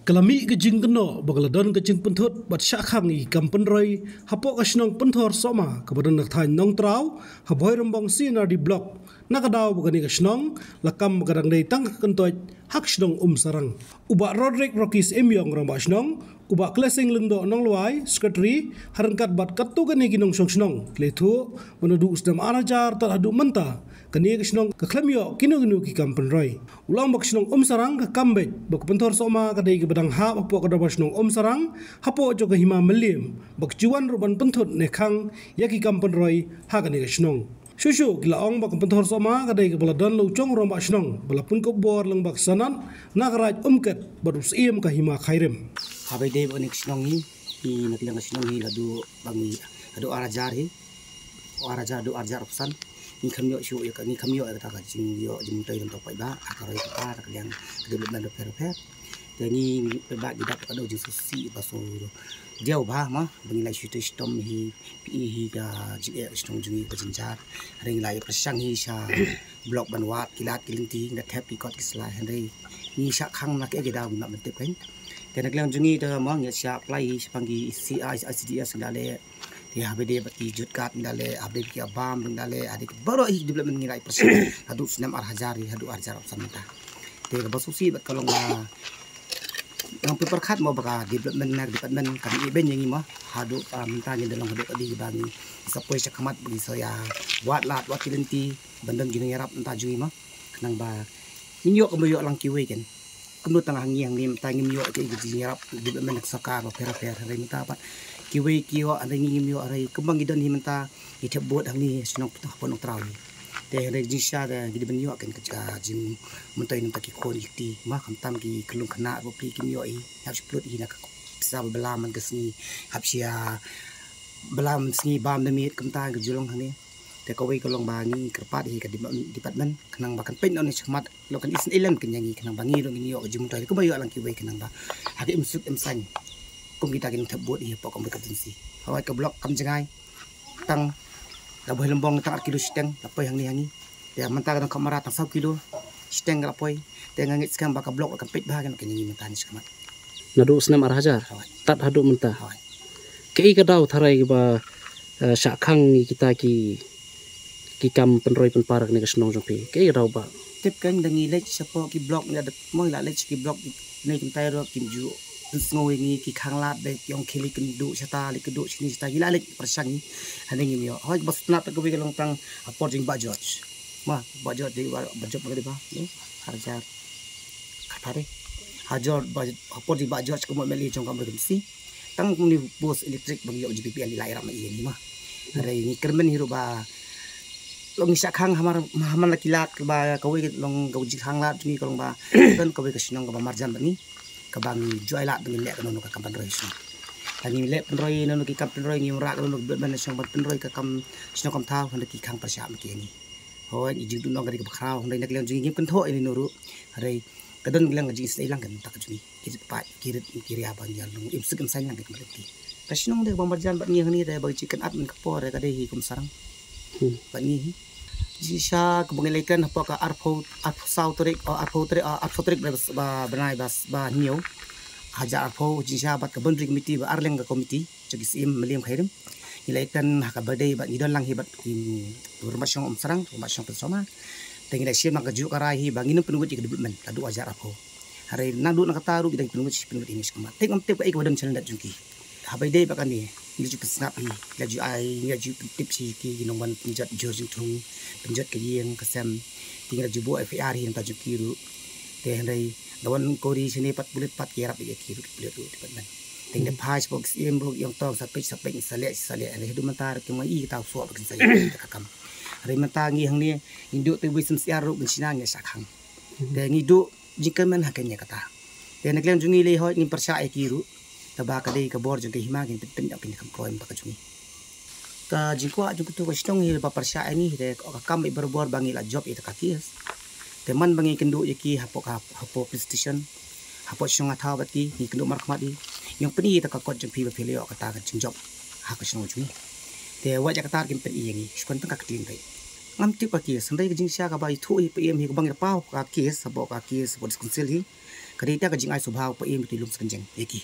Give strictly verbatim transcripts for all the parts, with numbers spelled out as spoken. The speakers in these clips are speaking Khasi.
Ka la mih ka jingkynnoh ba ka la don ka jingpynthut bad shah khang ïa ki kam pynroi hapoh ka shnong Pynthor Sohma kaba don ha thaiñ Nongtraw, ha Bhoirymbong C and RD Block, na ka daw ba kane ka shnong la kam ba ka dang dei tang ka kyntoit ha ka shnong Umsarang. U Bah Roderick Rocky Syiemiong, Rangbah Shnong, u Bah Klesing Lyngdoh Nonglwai, Secretary, ha ryngkat bad katto katne ki nongshong shnong, ki la ïathuh ba naduh u snem ar hajar tad haduh mynta, kane ka shnong ka khlem ïoh kino kino ki kam pynroi. U la ong ba ka shnong Umsarang ka kam beit, ba ka Pynthor Sohma ka dei kaba dang hap hapoh ka dorbar shnong Umsarang, hapoh jong ka hima Mylliem, ba ka ju wan ruh ban pynthut ne khang ïa ki kam pynroi ha kane ka shnong. Shuh shuh ki la ong ba ka Pynthor Sohma ka dei kaba la don la u jong u Rangbah Shnong ba la pynkup bor lyngba ka sanad na ka raid Umket bad u Syiem ka hima Khyrim. Haba ïadei bad kane ka shnong hi, hi na ka liang ka shnong hi la duh ba ngi haduh ar hajar hi, ar hajar haduh ar hajar arphew san, ngi khlem ïoh shuh ïa ka, ngi khlem ïoh ïa kata ka jingïoh jingmyntoi na ka bynta paidbah ha ka roi ka par, na ka liang ka development bapher bapher. Te ngi, ngi paidbah ngi dap ka dei jingsngewsih ba sngewdiaw bha mo, ba ngi la shu trei shitom hi, phi i hi ka jingeh ka shnong jong ngi ka jynjar. Hynrei ngi la ïa pyrshang hi sha block ban wad ki lad ki lynti, ngi la thep ki kot ki slai, hynrei ngi shah khang na kaei ka daw ngim lah ban tip kein. Te na ka liang jong ngi te mo ngi shah apply hi shaphang ki C I, I C D S ngi la leh. Te haba ïadei bad ki jut kat ngi la leh, haba ïadei bad ki bam ngi la leh, haba ïadei baroh hi development ngi la ïa pyrshang haduh snem ar hajar hi, haduh ar hajar arphew san mynta. Te kaba sngewsih bad ka long ba ngan pyrkhat mo ba ka development na ka department kam ïa beiñ ïa ngi mo. Haduh, ah, mynta ngi da long haduh kaba ngi sa poi sha khmat ba ngi sa ïa wad lad wad ki lynti ban don ki nongïarap mynta jong ngi mo. Khnang ba ngin ïoh kumba ïoh lang kiwei kein. Kumno tang ha ngi hangne mynta ngim ïoh ïa ki jingïarap development na ka sorkar bapher bapher, hynrei mynta pat kiwei ki ïoh, hynrei ngi ngim ïoh, hynrei kumba ngi don hi mynta ngi thep vote hangne shnong Pynthor hapoh Nongtraw hi. Te hynrei jingshisha te ngi dei ban ïoh kein ka jingmyntoi na ka bynta ki khun ki kti, ma khamtam ki khyllung khynnah bapli kim ïoh hi, hap shu pynlut hi na ka pisa ba bylla man ka sngi, hap shu ïa bylla man sngi bam da miet, kumta ka ju long hangne. Te kawei ka long ba ngi kyrpad hi ka dep-, department khnang ba kan peit noh ne shakhmat, lok kan isynei lem kein ïa ngi khnang ba ngi ruh ngin ïoh ka jingmyntoi kumba ïoh lang kiwei, khnang ba ha ka imsuk imsaiñ kum kita ki nongthep vote hi hapoh ka constituency. Hawai ka block kam jngai, tang la Bhoirymbong tang ar kilo shiteng la poi hangne ha ngi. Te mynta ka dang kham mara tang saw kilo shiteng ka la poi. Te nga ngeit skhem ba ka block kan peit bha kein ïa ngi mynta ne shakhmat. Naduh snem ar hajar, hooid, tad haduh mynta. Hooid. Kaei ka daw tharai ba, eh, shah khang ïa kita ki, ki kam pynroi pynpar kane ka shnong jong phi? Kaei ka daw ba? Tip kein da ngi leit shapoh ki block, ngi la dep mo, ngi la leit sha ki block, ne kumta ruh kim ju pynsngew ïa ngi, ki khang lad de ki ong khie leit kynduh shata, leit kynduh shini shata, ngi la leit pyrshang ngi. Hynrei ngim ïoh. Hooid, ba sngewtynnat kawei ka long tang ha por jong Bah George. Ma, Bah George dei Bah, Bah George ba dei ba, ne? Ar hajar khatphra. Ha George ba, ha por jong Bah George kum u M L A jong ka Mawryngkneng. Tang kumne post electric ba ngi ïoh G P P L la ïarap ma i ni ma. Hynrei ngi kyrmen hi ruh ba long ngi shah khang ha man, ha man la ki lad, ba kawei ka long ka jingkhang lad jong ngi ka long ba don kawei ka shnong kaba marjan bad ngi, kaba ngi ju ai lad ba ngin leh kano kano ka kam pynroi shnong. Tang ngi leh pynroi kano kano ki kam pynroi, ngi wanrah kano kano ka development shnong ban pynroi ka kam shnong kam thaw, hynrei ki khang pyrshah ma ki ïa ngi. Hooid, i jingduhnong ka dei kaba khraw, hynrei na ka liang jong ngi ngim kynthoh ïa nino ruh. Hynrei ka don ka liang ka jingisynei lang ka na ka bynta ka jong ngi. Ki rit paid, ki rit ki ria ba ngi ïa long im suk im saiñ lang ka jong ngi. Ka shnong dei kaba marjan bad ngi hangne, dei ba ka jingkynad man ka por ka dei hi kum sarang. Hmm. Bad ngi hi. Jingshisha kaba ngi la ïakren hapoh ka arphew, arphew saw tarik, oh, arphew tarik, oh, arphew saw tarik ba, ba bnai ba, ba hynñiew. Hajar arphew, jingshisha bad ka boundary committee ba ar leng ka committee jong ki Syiem Mylliem Khyrim. Ngi la ïakren ha kaba dei bad ngi don lang hi bad ki rangbah shnong Umsarang, rangbah shnong Pynthor Sohma. Te ngi la shim lang kajuh ka rai hi ba ngin ym pynwit ïa ka development naduh hajar arphew. Hynrei naduh na kata ruh ngi dang pynwit, pynwit ïa ngi shakhmat. Te ngam tip kaei kaba don sha lyndet jong ki. Haba ïadei bad kane ngi la ju pynsngap hi, ngi la ju ai, ngi la ju pyntip sha ki, ki nongwan pynjot jhur jingthung, pynjot ka ïing ka sem. Te ngi la ju buh F I R hi na ka bynta jong ki ruh. Te hynrei da wan inquiry shane pat pulit pat ki ïarap ïa ki ruh, ki pulit ruh, department. Te ngi la phai shapoh ki Syiem ruh, ki ong to sa peit, sa peit, sa leh, sa leh. Hynrei haduh mynta ruh kim ïohi kata u soh ba kin sa ïa ka kam. Hynrei mynta ngi hangne ngi duh te wei sem syiar ruh ban shna ngi shah khang. Te ngi duh jingkyrmen ha kane kata. Te na ka liang jong ngi lei hooid ngin pyrshah ïa ki ruh. Kaba ka dei ka bor jong ka hima, ngin pynpyn ïa ka kam kloi mynta ka jong ngi. Ka jingkwah jong katu ka shnong hi ba pyrshah ïa ngi, te ka kam i barabor ba ngi la jop ïa ka case. Te man ba ngi kynduh ïa ki hapoh ka, hapoh police station, hapoh shnong nga thaw bad ki, ngi kynduh markhmat ïa ngi, ong pyni ïa ka kot jong phi ba phi la ïoh kata ka jingjop ha ka shnong jong ngi. Te wat ïa kata kim pyni ïa ngi, shu kwah tang ka ktien beit. Ngam tip ka case, hynrei ka jingshisha kaba ïathuh hi phi em hi kaba ngi la paw ka case, hapoh ka case hapoh district council hi. Ka Ka dei ta ka jingai subha u Paiem, te lum sa kynjeng ïa ki.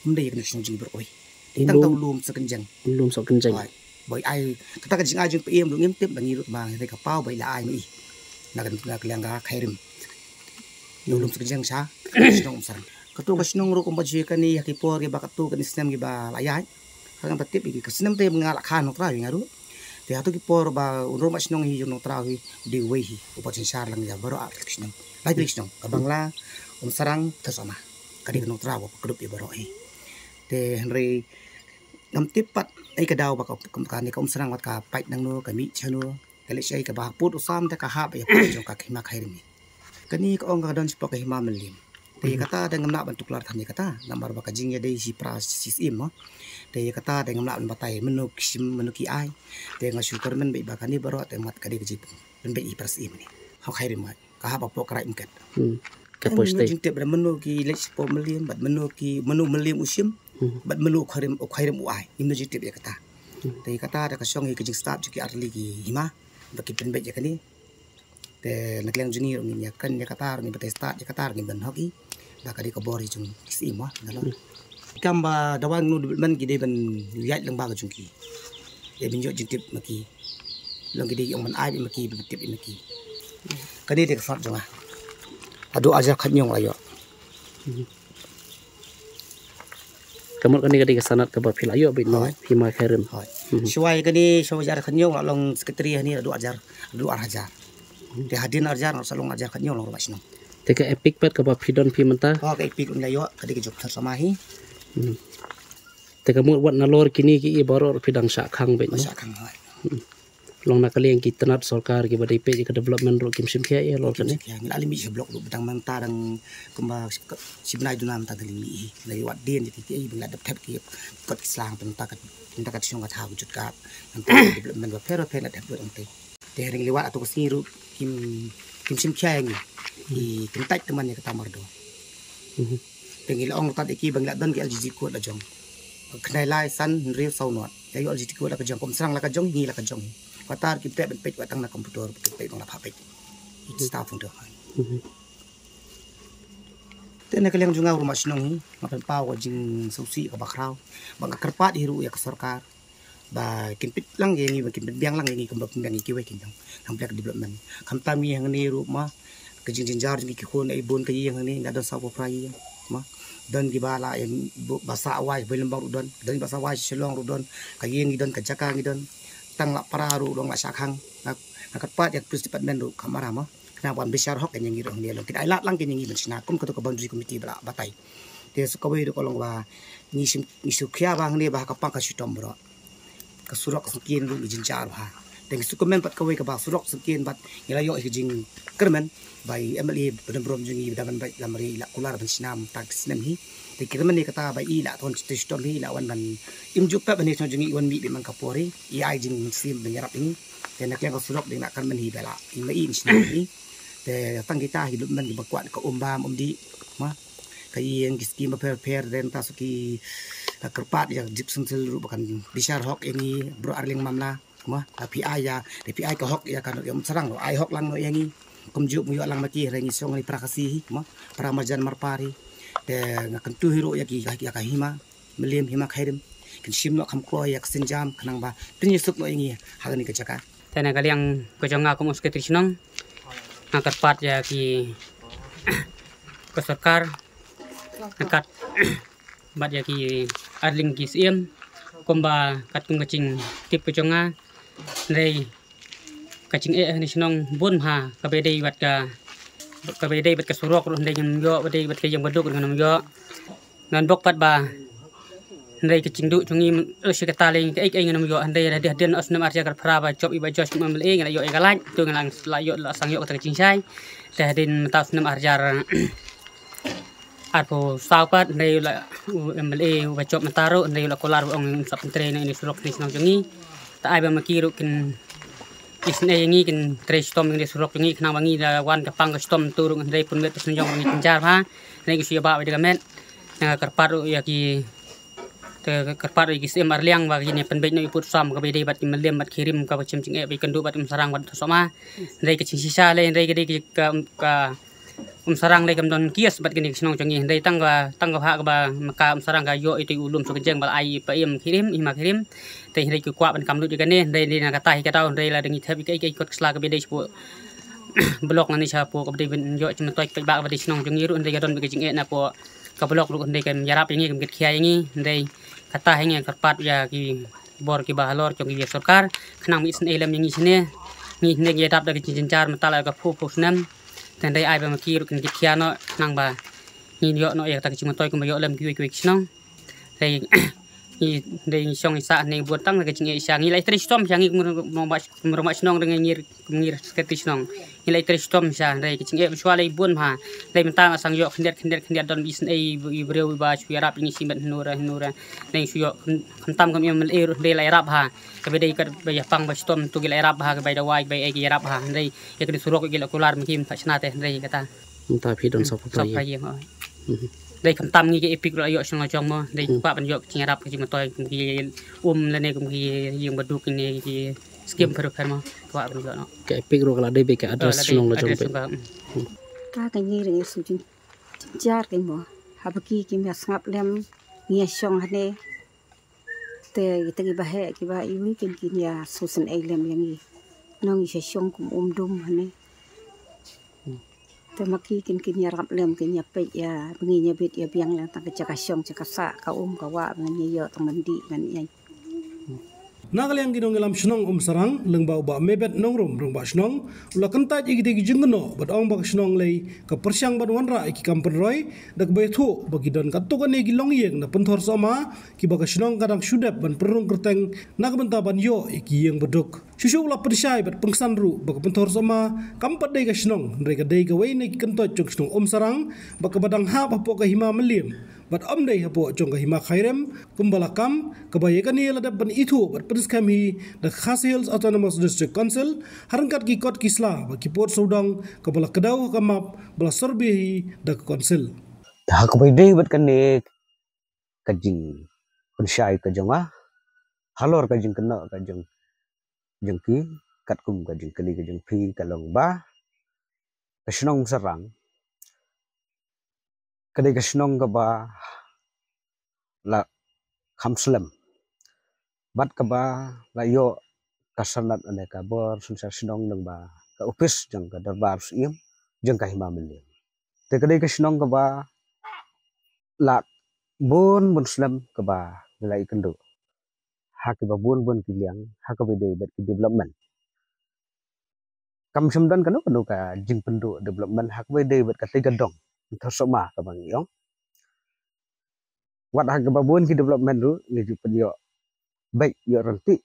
Ym dei ïa kane ka shnong jong ngi baroh kawei. Te tang ta u lum sa kynjeng. Lum sa kynjeng. Hooid. Ba ai kata ka jingai jong u Paiem ruh ngim tip, ba ngi ruh ma ngi ka paw ba i la ai ma i na ka, na ka liang ka Khairim. Ïa u lum sa kynjeng sha shnong Umsarang. Kato ka shnong ruh kumba ju ïa kane ha ki por kiba, kato kane snem kiba la ïaid, ka ngam pat tip ïa ki, ka snem te ba nga la kha Nongtraw hi nga ruh. Te hato ki por ba u nongmah shnong hi jong Nongtraw hi u dei uwei hi uba synshar lang ïa baroh ar tylli ki shnong, lai tylli ki shnong, ka Bangla, Umsarang, Thassoma. Ka dei ka Nongtraw ba kdup ïa baroh hi. Te hynrei ngam tip pat ei ka daw ba ka, ka, kane ka Umsarang wat ka pait nangno, ka mih shano. Ka leit shaei kaba ha pud u sam te ka hap ïa pud jong ka hima Khairim. Kane ka ong ka don shapoh ka hima Mylliem. Te ïa kata te ngam lah ban tuklar than ïa kata namar ba ka jingïadei shi para shi syiem mo. Te ïa kata te ngam lah ban batai mynno ki shim mynno ki ai. Te nga shu kyrmen beit ba kane baroh te mat ka dei ka jingpynbeit i para syiem ne. Ha Khairim mo. Ka hap hapoh ka Raid Mket. Hmm. Ka poi state. Jingtip da mynno ki leit shapoh Mylliem bad mynno ki, mynno Mylliem u shim. Hmm. Bad mynno u Khairim, u Khairim u ai. Ngim da jingtip ïa kata. Hmm. Te ïa kata da ka shong hi ka jingstad jong ki artylli ki hima ba ki pynbeit ïa kane. Te na ka liang jong ngi ruh ngin ïa kren ïa kata ruh, ngin batai stad ïa kata ruh, ngin don hok hi. Ba ka dei ka bor hi jong ki syiem mo, na lo. Hmm. Kam ba dawa ngno development ki dei ban ïaid lyngba ka jong ki. Ïa ban ïoh jingtip ma ki. Long ki dei ong ban ai ma ki, ban tip ma ki. Kane dei ka sanad jong nga. Haduh arhajar khatñiew la ïoh. Ka mut kane ka dei ka sanad kaba phi la ïoh beit na hima Khairim. Hooid. Shuwa ïa kane, shuwa arhajar khatñiew la long secretary hangne, haduh arhajar, haduh arhajar. Te hadien arhajar nga sa long arhajar khatñiew long rangbah shnong. Te ka EPIC pat kaba phi don phi mynta? Oh, ka EPIC ruh ngi la ïoh, ka dei ka jong Thassoma hi. Hmm. Te ka mut wat nalor kine ki i baroh ruh phi dang shah khang beit, no? Shah khang, hooid. Hmm. Long na ka liang ki tnat sorkar kiba dei peit ïa ka development ruh kim shim khia ïa lor kane. Kim shim khia, ngi la leit mih sha block ruh, ba dang mynta dang kumba shi bnai duna mynta dang leit mih hi. Ngi la ïa wad dien ïa ki, ki, ba ngi la dep thep ki kot ki slang, mynta ka, mynta ka shnong ka thaw ka jot ka. Mynta ka development bapher bapher la dep lut hangtei. Te hynrei ngi la wad hato ka sngi ruh kim, kim shim khia ïa ngi. Ki kyntait tymmen ïa kata mardor. Mhm. Te ngi la ong tad ïa ki ba ngi la don ki LGG code la jong. Khyndai lai san hynriew saw nod. Ïa ïoh LGG code la ka jong, ka Umsarang la ka jong, ngi la ka jong hi. Kata ruh kim treh ban peit, wat tang na computer kim peit, ba nga la phah peit. Ki staff hangto. Mhm. Te na ka liang jong nga u rangbah shnong hi, nga pynpaw ka jingsngewsih kaba khraw. Ba nga kyrpad hi ruh ïa ka sorkar ba kin peit lang ïa ngi, ba kin pynbiang lang ïa ngi kumba pynbiang ïa kiwei ki nong nang pynbiang development. Khamtam ngi hangne ruh ma, ka jingjynjar jong ngi ki khun, ai bun ka ïing hangne, nga don sawphew phra ïing ma. Don kiba la ïa ba sah wai Bailymbang ruh don, don kiba sah wai Shillong ruh don, ka ïing ngi don, ka jaka ngi don. Tang la para ruh long la shah khang. Nga, nga kyrpad ïa ka police department ruh kham ara ma. Khnang ban bishar hok ïa ngi ruh hangne, long kin ai lad lang ïa ngi ban shna kum kato ka boundary committee ba la batai. Te sa kawei ruh ka long ba ngi shim, ngi shu khia ba hangne ba ha ka pang ka shitom baroh. Ka surok ka syngkien ruh ngi jynjar bha. Te ngi shu kmen bad kawei kaba surok syngkien bad ngi la ïoh ka jingkyrmen ba i MLA ba don burom jong ngi ba dang ban beit lamri i la kular ban shna mynta ka snem hi. Te kyrmen ïa kata ba i la thon trei shitom hi, i la wan ban im ju pep ban ïa shnong jong ngi, i wan mih beit man ka por hi, i ai jingmynsiem ban ïarap ïa ngi. Te na ka liang ka surok dei na kyrmen hi ba la i ma i shna hi. Te tang kita hi development kiba kwah ka um bam um dih ma. Ka ïing ki skim bapher bapher, te nangta sa ki, ka kyrpad ïa ka Division Council ruh ba kan bishar hok ïa ngi baroh ar liang mamla. Mo, la phi ai ïa, la phi ai ka hok ïa ka, ïa Umsarang ruh ai hok lang noh ïa ngi. Kumjuh mo ïoh lang ma ki, hynrei ngi shong ngi para Khasi hi, mo, para marjan marpar hi. Te nga kyntu hi ruh ïa ki, ïa ka hima Mylliem, hima Khairim. Kin shim noh kham kloi ïa ka sienjam khnang ba pynïasuk noh ïa ngi ha kane ka jaka. Te na ka liang ka jong nga kum u secretary shnong, nga kyrpad ïa ki, ka sorkar, nga kat bad ïa ki arliang ki syiem, kumba katkum ka jingtip ka jong nga. Hynrei ka jingeh hangne shnong bun bha, kaba dei bad ka, kaba dei bad ka surok ruh hynrei ngim ïoh, ba dei bad ka ïing baduk ruh ngim ïoh. Ngan bok pat ba hynrei ka jingduh jong ngi, eh, shi katta lei kaei kaei ngim ïoh, hynrei hadien hadien u snem arhajar khatphra ba jop i Bah Joyce kum MLA ngi la ïoh ïa ka light, to ngi la, la ïoh, la sdang ïoh kata ka jingshai. Te hadien mynta u snem arhajar arphew saw pat, hynrei u la, u MLA uba jop mynta ruh, hynrei u la kular ba ong un sa pyntrei na ine i surok na ine i shnong jong ngi. Te ai ba ma ki ruh kin isynei ïa ngi, kin trei shitom ïa ngi surok jong ngi, khnang ba ngi da wan ka pang ka shitom tu ruh hynrei pun met pun shnong jong ngi jynjar bha. Hynrei ngi shu ïa bah ba dei ka met. Nga kyrpad ruh ïa ki, te kyrpad ruh ïa ki syiem arliang ba kin ïa pynbeit noh ïa pud sam kaba ïadei bad ki Mylliem bad Khairim, kaba chim jingeh ba ïakynduh bad Umsarang bad Thassoma. Hynrei ka jingshisha lei, hynrei ka dei ka, ka, Umsarang dei kam don kias bad kane ka shnong jong ngi, hynrei tang ka, tang ka bha kaba maka Umsarang ka ïoh ïa u lum suk jeng bal ai pa im khirim ima khirim. Te hynrei ki kwah ban kam lut ïa kane, hynrei dei na kata hi ka daw, hynrei la dang ïa thep ïa ka, ïa ka kot sla kaba dei shapoh blok nane shapoh kaba dei ban ïoh jingmyntoi paidbah kaba dei shnong jong ngi ruh, hynrei ka don bad ka jingeh na poh ka blok ruh, hynrei kam ïarap ïa ngi, kam kit khia ïa ngi, hynrei kata hi ngi kyrpad ïa ki bor kiba halor jong ki sorkar khnang ba isynei lem ïa ngi shane. Ngi hynrei ngi ïarap da ka jingjynjar mynta la ka phu phu snem. Te hynrei ai ba ma ki ruh kin kit khia noh khnang ba ngin ïoh noh ïa kata ka jingmyntoi kumba ïoh lem kiwei kiwei ki shnong. Hynrei ngi, hynrei ngi shong ngi sah ne bun tang ka jingeh sha ngi, la ïa trei shitom sha ngi kum rangbah, kum rangbah shnong, hynrei ngi kum ngi secretary shnong. Ngi la ïa trei shitom sha, hynrei ka jingeh ba shuwa la ïa bun bha. Hynrei mynta nga sdang ïoh khyndiat khyndiat khyndiat, don ba isynei, i briew iba shu ïarap ïa ngi shimet hynrei hynrei. Hynrei shu ïoh khyn-, khamtam kam im MLA ruh hynrei la ïarap bha. Kaba dei katba ïa pang ba shitom tu ki la ïarap bha, kaba ïa dawai kaba ïa ki ïarap bha. Hynrei ïa kane surok ki la kular ma ki ym pat shna te, hynrei kata. Mynta phi don sa phew phra ïing. Sa phew phra ïing, hooid. Mhm. Dei khamtam ngi ki EPIC ruh la ïoh shnong la jong mo, dei Hmm. kwah ban ïoh ka jingïarap ka jingmyntoi kum ki um lane kum ki ïing ba duk ne ki skim Hmm. pher pher mo, kwah ban ïoh noh. Ka EPIC ruh ka la dei bad ka Oh, address la dei shnong la jong address phi. Shnong ka, hmm. Hmm. Ka ka ngi ring shu jing jar ka mo. Haba ki kim ïa sngap lem ngi ïa shong hane. Te kita kiba heh kiba iwi kin kin ïa shu sngap lem ïa ngi. Nong ïa shong kum um dum hane. Te ma ki kin kin ïarap lem kin ïa peit ïa ba ngin ïa bit ïa biang lem tang ka jaka shong jaka sah ka um ka wah ba ngin ïa ïoh tang ban dih ban ïa. Na ka liang ki nongïalam shnong Umsarang lyngba u Bah Mebet Nongrum, Rangbah Shnong, u la kyntait ïa kitei ki jingkynnoh bad ong ba ka shnong lei ka pyrshang ban wanrah ïa ki kam pynroi da kaba ïathuh ba ki don katto katne ki longïing na Pynthor Sohma kiba ka shnong ka dang shu dep ban pynrung kyrteng na ka bynta ban ïoh ïa ki ïing ba duk. Shuh shuh u la pynshai bad pynksan ruh ba ka Pynthor Sohma kam pat dei ka shnong, hynrei ka dei kawei na ki kyntoit jong ka shnong Umsarang bad kaba dang hap hapoh ka hima Mylliem bad ym dei hapoh jong ka hima Khyrim kumba la kam, kaba ïa kane la dep ban ithuh bad pynskhem hi da ka Khasi Hills Autonomous District Council ha ryngkat ki kot ki sla bad ki pud sawdong, kaba la kdew ha ka map ba la survey hi da ka council. Ha kaba ïadei bad kane ka jingpynshai ka jong nga halor ka jingkynnoh ka jong, jong ki, katkum ka jingkylli ka jong phi ka long ba ka shnong Umsarang ka dei ka shnong kaba la kham slem bad kaba la ïoh ka sanad ne ka bor synshar shnong lyngba ka ophis jong ka dorbar syiem jong ka hima Mylliem. Te ka dei ka shnong kaba la bun bun slem kaba ngi la ïakynduh ha kiba bun bun ki liang ha kaba ïadei bad ki development. Kam shym don kano kano ka jingpynduh development ha kaba ïadei bad katei ka dong Pynthor Sohma kaba ngi ong. Wat ha kaba bun ki development ruh ngi ju pynïoh beit ïoh ryntih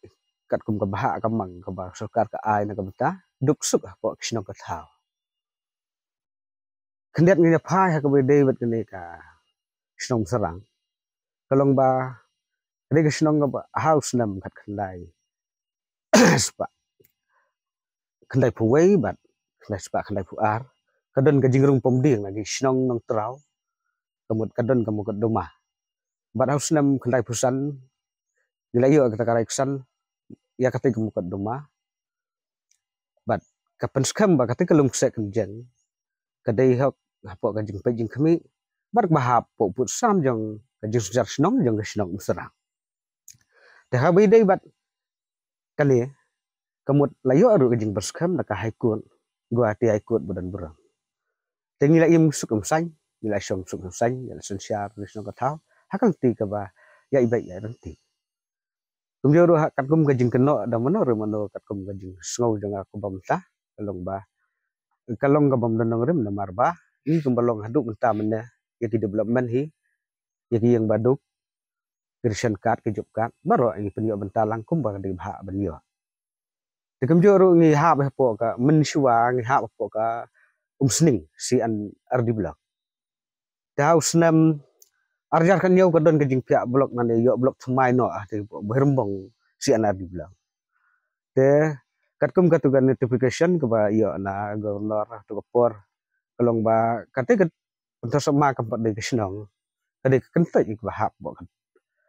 katkum ka bhah ka mang kaba sorkar ka ai na ka bynta duk suk hapoh ka shnong ka thaw. Khyndiat ngi ïa phai ha kaba ïadei bad kane ka shnong Umsarang ka long ba ka dei ka shnong kaba ha u snem khatkhyndai spah khyndai phew wei bad khyndai spah khyndai phew ar ka don ka jingrung pom dieng na ki shnong Nongtraw, ka mut ka don ka mukotduma. Bad ha u snem khyndai phew san ngi la ïoh kata ka rai ksan ïa katei ka mukotduma. Bad ka pynskhem ba katei ka lum kseh kynjeng ka dei hok hapoh ka jingpeit jingkhmih bad kaba hap hapoh pud sam jong ka jingsynshar shnong jong ka shnong Umsarang. Te haba ïadei bad kane ka mut la ïoh ruh ka jingpynskhem na ka High Court, Guwahati High Court ba don burom. Te ngi la im suk im saiñ, ngi la shong suk im saiñ, ngi la synshar na shnong ka thaw ha ka lynti kaba ïaid beit ïaid ryntih. Kumjuh ruh ha katkum ka jingkynnoh da mano re mano katkum ka jingsngew jong nga kumba mynta ka long ba ka long kaba ym don nongrim namar ba ngi kumba long haduh mynta mynne ïa ki development hi, ïa ki ïing ba duk, ki ration card, ki job card, baroh ngi pynïoh bynta lang kumba ka dei bha ban ïoh. Te kumjuh ruh ngi hap hapoh ka mynshuwa ngi hap hapoh ka Umsning C and R D block. Te ha u snem ar hajar khathynñiew ka don ka jingphiah block nane ïoh block thymmai noh ha te Bhoirymbong C and R D block. Te katkum katu ka notification kaba ïoh na governor ha tu ka por ka long ba katei ka Pynthor Sohma kam pat dei ka shnong, ka dei ka kyntoit kaba hap hapoh ka,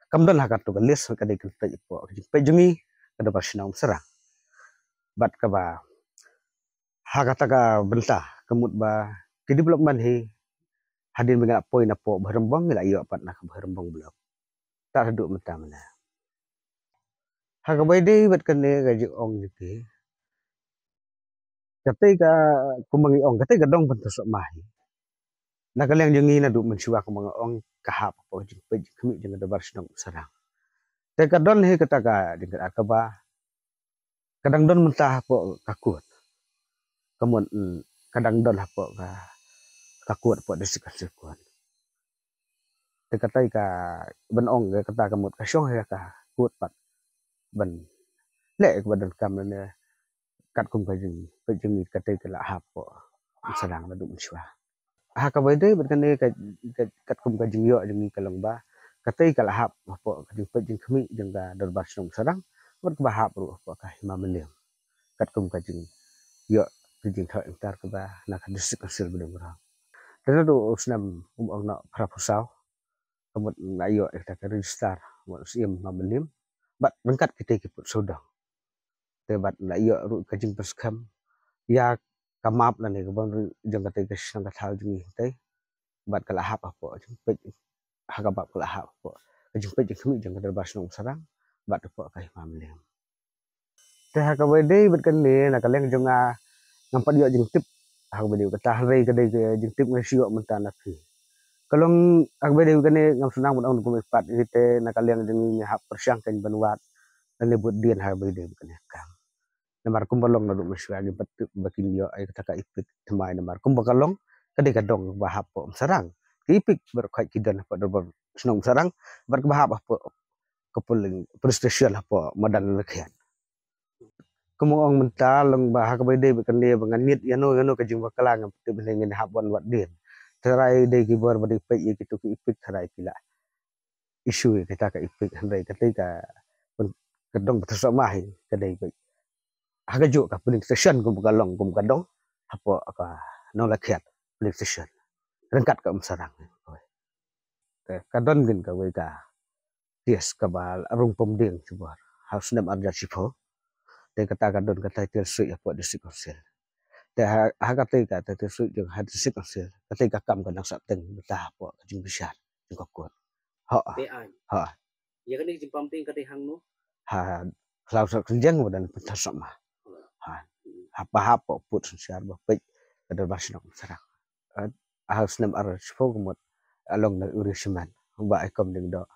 kam don ha katu ka list, ka dei ka kyntoit hapoh ka jingpeit jong ngi ka dorbar shnong Umsarang. Bad kaba ha kata ka bynta ka mut ba Development hi hadien ba ngi la poi na poh Bhoirymbong ngi la ïoh pat na ka Bhoirymbong Block. Tad haduh mynta mynne. Ha kaba ïadei bad kane ka jingong jong ki, katei ka, kumba ngi ong, katei ka dong Pynthorsohma hi, na ka liang jong ngi naduh mynshuwa kumba nga ong, ka hap hapoh ka jingpeit jingkhmih jong ka Dorbar Shnong Umsarang. Te ka don hi kata ka jingkyrkhu kaba ka dang don mynta hapoh ka court. Ka mut, mm, ka dang don hapoh ka, ka court, hapoh District Council Court. Te katei ka, ban ong ka kata, ka mut ka shong ha ka court pat ban leh kaba donkam lane katkum ka jingpeit jong ngi, katei ka la hap hapoh Umsarang naduh mynshuwa. Ha kaba ïadei bad kane ka, ka, katkum ka jingïoh jong ngi ka long ba katei ka la hap hapoh ka jingpeit jingkhmih jong ka Dorbar Shnong Umsarang, bad kaba hap ruh hapoh ka Hima Mylliem, katkum ka jingïoh ka jingthoh jingtrar kaba na ka District Council Bailaryngkot. Te naduh u snem, um ong, noh, phra phew saw, ka mut la ïoh ïa kata ka register, mut u Syiem Hima Mylliem bad ryngkat kitei ki pud sawdong. Te bad la ïoh ruh ka jingpyrshang ïa ka map lane ka boundary jong katei ka shnong ka thaw jong ngi hangtei. Bad ka la hap hapoh ka jingpeit, ha ka map ka la hap hapoh ka jingpeit jingkhmih jong ka Dorbar Shnong Umsarang bad hapoh ka Hima Mylliem. Te ha kaba ïadei bad kane, na ka liang jong nga, ngam pat ïoh jingtip ha kaba ïadei kata, hynrei ka dei ka jingtip nga shu ïoh mynta na phi. Ka long ha kaba ïadei bad kane, ngam sngewthuh ban ong kum i pat, te na ka liang jong ngi ngi hap pyrshang kein ban wad lane bud dien ha kaba ïadei bad kane ka kam. Namar kumba long naduh mynshuwa ngim pat tip ba kin ïoh ïa kata ka EPIC thymmai, namar kumba ka long, ka dei ka dong ba hap hapoh Umsarang. Ka EPIC baroh khoit ki don hapoh Dorbar Shnong Umsarang bad kaba hap hapoh ka polling, police station hapoh madan Nonglakhiat. Kumba ong mynta, long ba ha kaba ïadei bad kane, ba ngan ngeit ïano ïano ka jingbakla, ngam tip, hynrei ngin hap wan wad dien. Tharai dei ki bor ba dei peit ïa kito ki EPIC, tharai ki la issue ïa kita ka EPIC, hynrei katei ka, ka dong Pynthorsohma hi ka dei peit ha kajuh ka polling station, kum ka long, kum ka dong hapoh ka Nonglakhiat polling station ryngkat ka Umsarang. Te ka don kein kawei ka case kaba la rung pom dieng shibor ha u snem ar hajar shiphew. Te kata ka don ka title suit hapoh District Council. Te ha, ha katei ka title suit jong ha District Council, katei ka kam ka dang sah teng mynta hapoh ka jingbishar jong ka court. Ho. Te ai. Ha. Ïa kane ka jingpom dieng ka dei hangno? Ha, ha Khlaw Sar Kynjeng, madan Pynthorsohma. Ha. Hap, hap hapoh pud synshar ba peit ka Dorbar Shnong Umsarang. Ha u snem ar hajar shiphew, ka mut, along na u Riewshmen, u Bah Aikom Lyngdoh,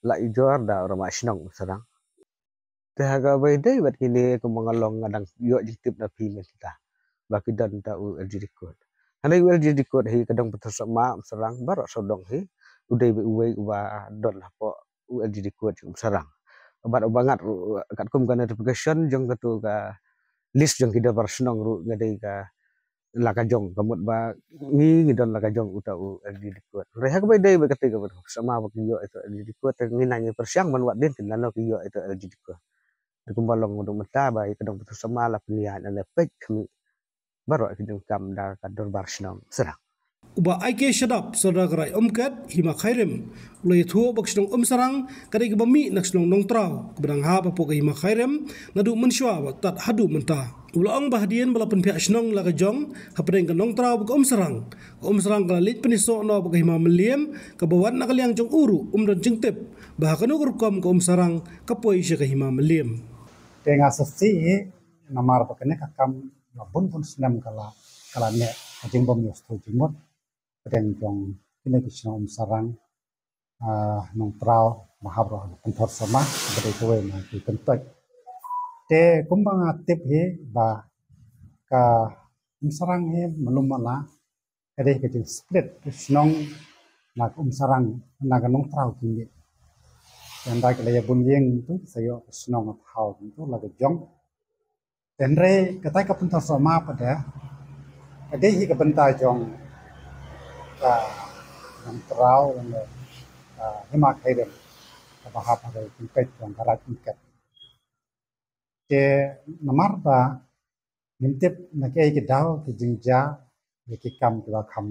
la ujor da u Rangbah Shnong Umsarang. Te ha kaba ïadei bad kine, kumba nga long, nga dang ïoh jingtip na phi mynta ba ki don uta u LGD code. Hangne u LGD code hi, ka dong Pynthorsohma Umsarang baroh sawdong hi, u dei uwei uba don hapoh u LGD code jong Umsarang. Bad uba ngat ruh, katkum ka notification jong kato ka list jong ki Dorbar Shnong ruh, nga dei ka la ka jong, ka mut ba ngi, ngi don la ka jong uta u LGD code. Hynrei ha kaba ïadei bad katei kaba Pynthorsohma ba ki ïoh ïa uta u LGD code, te ngi nang ïa pyrshang ban wad dien kein lano ki ïoh ïa uta u LGD code. Te kumba long naduh mynta ba ïa ka dong Pynthorsohma la pynïaid lane peit khmih baroh ki jingkam da ka Dorbar Shnong Umsarang. U Bah I K Shadap, Sordar ka Raid Umket Hima Khyrim, u la ïathuh ba ka shnong Umsarang ka dei kaba mih na ka shnong Nongtraw kaba dang hap hapoh ka Hima Khyrim naduh mynshuwa bad tad haduh mynta. U la ong ba hadien ba la pynphiah shnong la ka jong hapdeng ka Nongtraw bad ka Umsarang, ka Umsarang ka la leit pynïasoh noh bad ka Hima Mylliem, kaba wat na ka liang jong u ruh um don jingtip ba ha kano ka rukom ka Umsarang ka poi sha ka Hima Mylliem. Te nga sngewsih hi, namar ba kane ka kam la bun bun snem ka la, ka la neh ka jingbym ïohsngew jingmut hapdeng jong kine ki shnong Umsarang, ah, Nongtraw, bad hapoh Pynthorsohma, ba dei kawei na ki kyntoit. Te kumba nga tip hi ba ka Umsarang hi, malu mala, ka dei ka jingsplit ka shnong na ka Umsarang, na ka Nongtraw ki mih. Te hynda ki la ïa bun ïing tu, sa ïoh ka shnong ka thaw tu la ka jong. Te hynrei katai ka Pynthorsohma pat de, ka dei hi ka bynta jong ka Nongtraw, ka Hima Khyrim, kaba hap ha ka jingpeit jong ka Raid Umket. Te namar ba ngim tip na kiei ki daw ki jingjia, ïa ki kam kiba kham,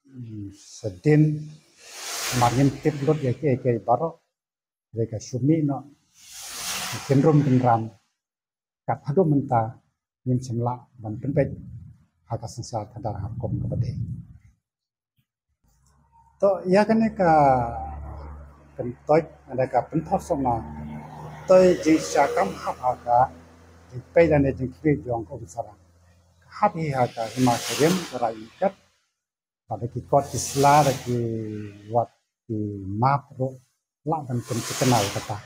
mm, shadien, namar ngim tip lut ïa kiei kiei baroh, hynrei ka shu mih noh kynrum kynram. Kat haduh mynta ngim shym lah ban pynbeit ha ka synshar khadar ha rukom kaba dei. To ïa kane ka kyntoit, ada ka pynthor soma. To jingsha kam hap ha ka jingpeit lane jingkhmih jong ka Umsarang. Ka hap hi ha ka hima Khyrim, ka Raid Umkat. Bad da ki kot ki sla, da ki wat ki map ruh lah ban pynthikna ïa kata.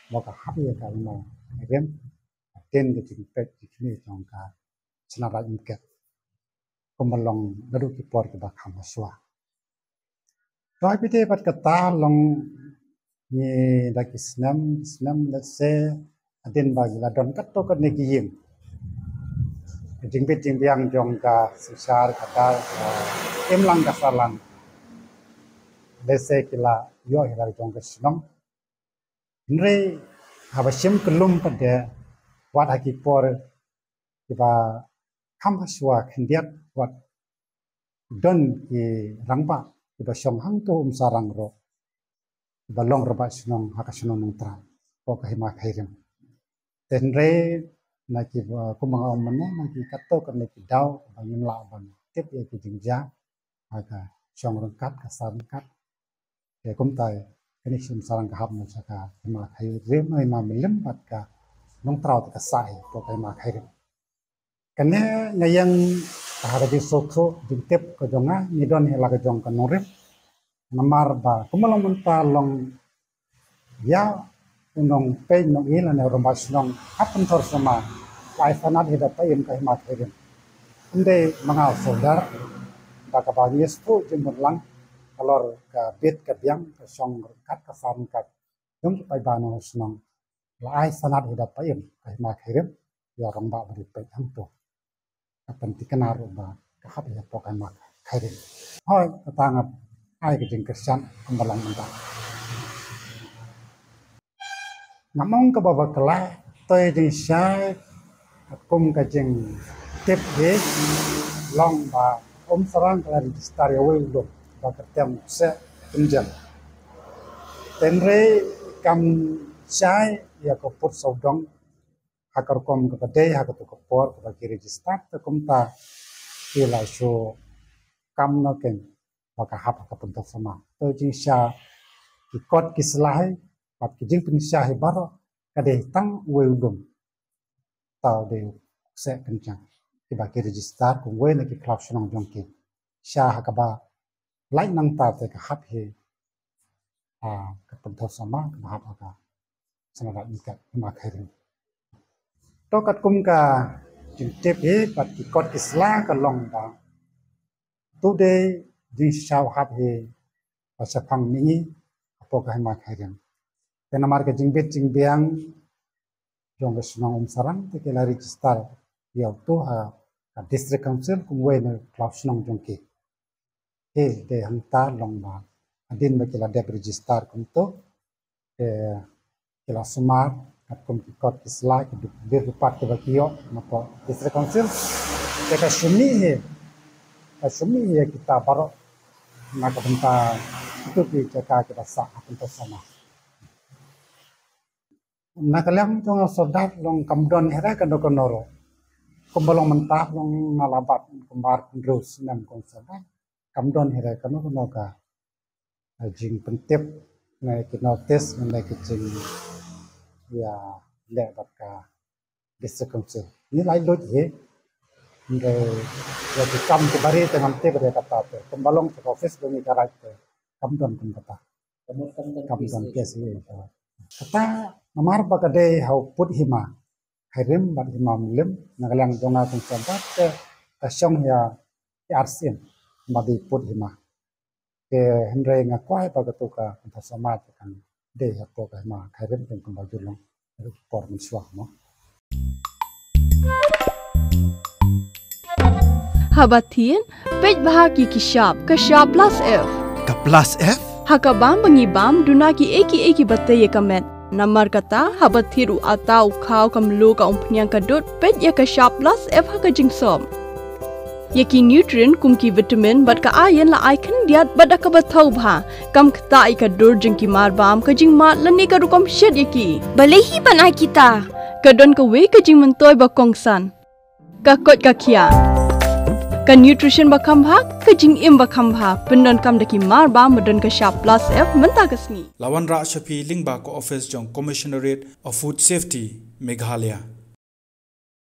Ba ka hap hi ha ka hima Khyrim. Hadien ka jingpeit jingkhmih jong ka Shnong Raid Umkat. Kumba long naduh ki por kiba kham hashwa. To ha phi te pat kata long ngi da ki snem, snem lehse hadien ba ngi la don katto katne ki ïing. Ka jingbit jingbiang jong ka synshar ka dar, ka imlang ka sahlang, lehse ki la ïoh hi la jong ka shnong. Hynrei haba shim kyllum pat de, wat ha ki por kiba kham hashwa khyndiat, wat don ki rangbah kiba shong hangto Umsarang ruh, kiba long rangbah shnong ha ka shnong Nongtrai, hapoh ka hima Khyrim. Te hynrei na ki, uh, kumba nga ong mynne, na ki katto katne ki daw ba ngim lah ban tip ïa ki jingjia ha ka shong ryngkat, ka sah ryngkat. Te kumta kane ka Umsarang ka hap noh sha ka hima Khyrim, hima Mylliem bad ka Nongtrai te ka sah hi hapoh ka hima Khyrim. Kane nga ïeng ha ka jingsngewthuh jingtip ka jong nga, ngi don hi la ka jong ka nongrim. Namar ba kumba long mynta long ïa u nongpeit nongïeid lane u rangbah shnong hap pynthor soma, la ai sanad hi da pyrshah ka hima Khyrim. Ym dei ma nga u sordar, da kaba ngi sngewthuh jingmut lang halor ka bit ka biang, ka shong ryngkat, ka sah ryngkat jong ki paidbah nongshong shnong, la ai sanad hi da pyrshah ka hima Khyrim ïa u rangbah ba dei peit hangto. Ka pynthikna ruh ba ka hap hi hapoh ka hima Khyrim. Hooid, kata nga ai ka jingkyrshan kumba long mynta. Ngam ong kaba bakla, to ïa jingshisha katkum ka jingtip hi long ba Umsarang ka la register ïa uwei u lum ba kyrteng u Kseh Kynjang. Te hynrei kam shai ïa ka pud sawdong ha ka rukom kaba dei ha kato ka por kaba ki register, te kumta ki la shu kam noh kein ba ka hap ha ka pynthor soma. To jingshisha ki kot ki sla hi bad ki jingpynshai hi baroh ka dei tang uwei u lum, uta u dei u Kseh Kynjang, kiba ki register kum uwei na ki khlaw shnong jong ki. Shisha ha kaba lait nangta te ka hap hi, ah, ka pynthor soma kaba hap ha ka Shnong Raid Umkat, hima Khyrim. To katkum ka jingtip hi bad ki kot ki sla ka long ba to dei jingshisha u hap hi ba shaphang mihngi hapoh ka hima Khyrim. Te namar ka jingbit jingbiang jong ka shnong Umsarang, te ki la register ïa uto ha ka District Council kum uwei na khlaw shnong jong ki. Te dei hangta long ba hadien ba ki la dep register kumto, te ki la sumar katkum ki kot ki sla, ki dup-, dur dupat kiba ki ïoh napoh District Council. Te ka shu mih hi, ka shu mih hi ïa kita baroh na ka bynta kito ki jaka kiba sah ha pynthor soma. Na ka liang jong nga sordar long kam don hi re kano kano ruh. Kumba long mynta long nga la bat kumba arphew hynriew snem kum sordar, kam don hi re kano kano ka, eh, jingpyntip ne ki notice ne ki jingïaleh bad ka District Council. Ngi la lut hi, hynrei ïa ki kam kiba ri te ngam tip re kata te. Kumba long sha ka office jong ngi ka Raid te kam don kum kata. Kam don case hi. Kata namar ba ka dei ha u pud hima Khyrim bad hima Mylliem, na ka liang jong nga kum sordar te ka shong ïa ki ar sien ba dei pud hima. Te hynrei nga kwah ba kato ka pynthor soma te kan dei hapoh ka hima Khyrim, te kumba ju long por mynshuwa mo. Haba thied, peit bha ïa ki shap, ka shap Plus F. Ka Plus F? Ha ka bam ba ngi bam, duna kiei kiei kiba tei ïa ka met. Namar kata, haba thied u atta, u khaw, ka mluh, ka umphniang, ka dud, peit ïa ka shap Plus F ha ka jingsop. Ïa ki nutrient kum ki vitamin bad ka iron la ai khyndiat bad da kaba thaw bha. Kam ktah ïa ka dur jong ki marbam, ka jingmad lane ka rukom shet ïa ki. Balei hi ban ai kita? Ka don kawei ka jingmyntoi ba kongsan. Ka koit ka khiah. Ka nutrition ba kham bha, ka jingim ba kham bha, pyndonkam da ki mar ba, ba don ka shap plus F mynta ka sngi. La wanrah sha phi lyngba ka office jong Commissionerate of Food Safety, Meghalaya.